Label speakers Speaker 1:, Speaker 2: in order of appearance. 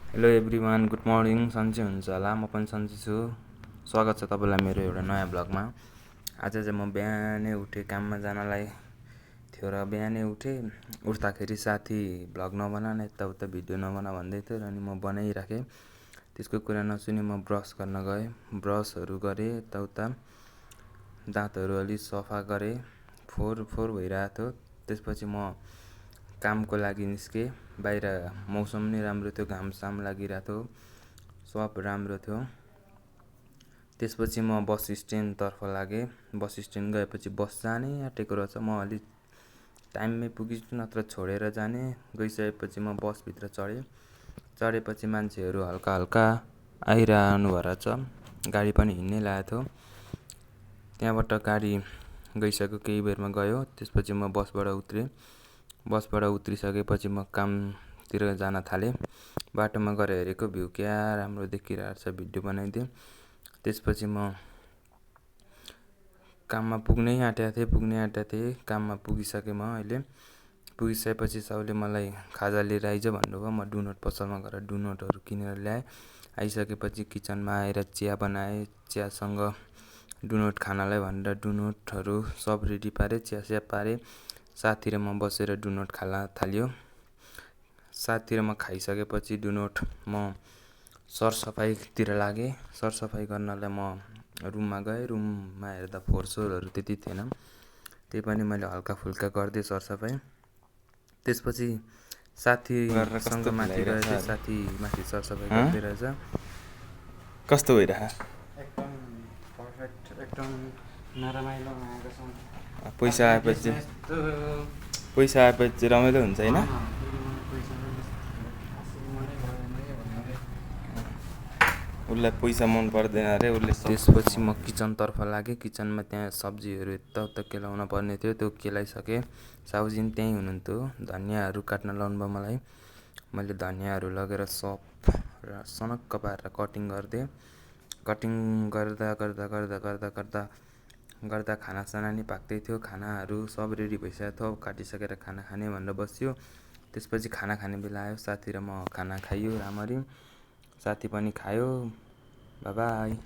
Speaker 1: Hello everyone, good morning. सन्चै हुनुहुन्छ होला, म पनि सन्चै छु। स्वागत छ तपाईँलाई मेरो एउटा नयाँ ब्लगमा। आज चाहिँ म बिहानै उठेँ, काममा जानलाई थियो र बिहानै उठेँ। उठ्दाखेरि साथी ब्लग नबना न यताउता भिडियो नबना भन्दै थियो, अनि म बनाइराखेँ। त्यसको कुरा नसुनी म ब्रस गर्न गएँ, ब्रसहरू गरेँ, यताउता दाँतहरू अलि सफा गरेँ, फोहोर भइरहेको थियो। त्यसपछि म कामको लागि निस्केँ। बाहिर मौसम नै राम्रो थियो, घामसाम लागिरहेको थियो, सब राम्रो थियो। त्यसपछि म बस स्ट्यान्डतर्फ लागेँ। बस स्ट्यान्ड गएपछि बस जानै आँटेको रहेछ, म अलिक टाइममै पुगिन्छु नत्र छोडेर जाने। गइसकेपछि म बसभित्र चढेपछि मान्छेहरू हल्का हल्का आइरहनु भएर छ, गाडी पनि हिँड्नै लागेको थियो। त्यहाँबाट गाडी गइसक्यो, केही बेरमा गयो। त्यसपछि म बसबाट उत्रेँ। बसबाट उत्रिसकेपछि म कामतिर जान थालेँ। बाटोमा गएर हेरेको भ्यू क्या राम्रो देखिरहेको छ, भिडियो बनाइदिएँ। त्यसपछि म काममा पुग्नै आँटेको थिएँ। काममा पुगिसकेँ म अहिले। पुगिसकेपछि सबले मलाई खाजा लिएर आइज भन्नुभयो। म डुनट पसलमा गएर डुनटहरू किनेर ल्याएँ। आइसकेपछि किचनमा आएर चिया बनाएँ। चियासँग डुनट खानालाई भनेर डुनटहरू सब रेडी पारेँ, चिया पारेँ। साथी र म बसेर डुनट खान थाल्यो। साथी र म खाइसकेपछि डुनट म सरसफाइतिर लागेँ। सरसफाइ गर्नलाई म रुममा गएँ। रुममा हेर्दा फोहोरसोहोरहरू त्यति थिएन, त्यही पनि मैले हल्का फुल्का गरिदिएँ सरसफाइ। त्यसपछि साथीसँग माथि गएर चाहिँ साथी माथि सरसफाइ गर्दै रहेछ।
Speaker 2: कस्तो भइरह?
Speaker 3: एकदम पर्फेक्ट, एकदम नरमाइलो आएको छ।
Speaker 2: पैसा आएपछि रमाइलो हुन्छ होइन? उसलाई पैसा मन पर्दैन अरे, उसले।
Speaker 1: त्यसपछि म किचनतर्फ लागेँ। किचनमा त्यहाँ सब्जीहरू यताउता केलाउन पर्ने थियो, त्यो केलाइसकेँ। साउजी पनि त्यहीँ हुनुहुन्थ्यो, धनियाँहरू काट्न लाउनु भयो मलाई। मैले धनियाँहरू लगेर सब र सनक्क पारेर कटिङ गरिदिएँ। कटिङ गर्दा खानासाना नि पाक्दै थियो। खानाहरू सब रेडी भइसकेको थियो, काटिसकेर खाना खाने भनेर बस्यो। त्यसपछि खाना खाने बेला आयो, साथी र म खाना खाइयो राम्ररी। साथी पनि खायो। बाई।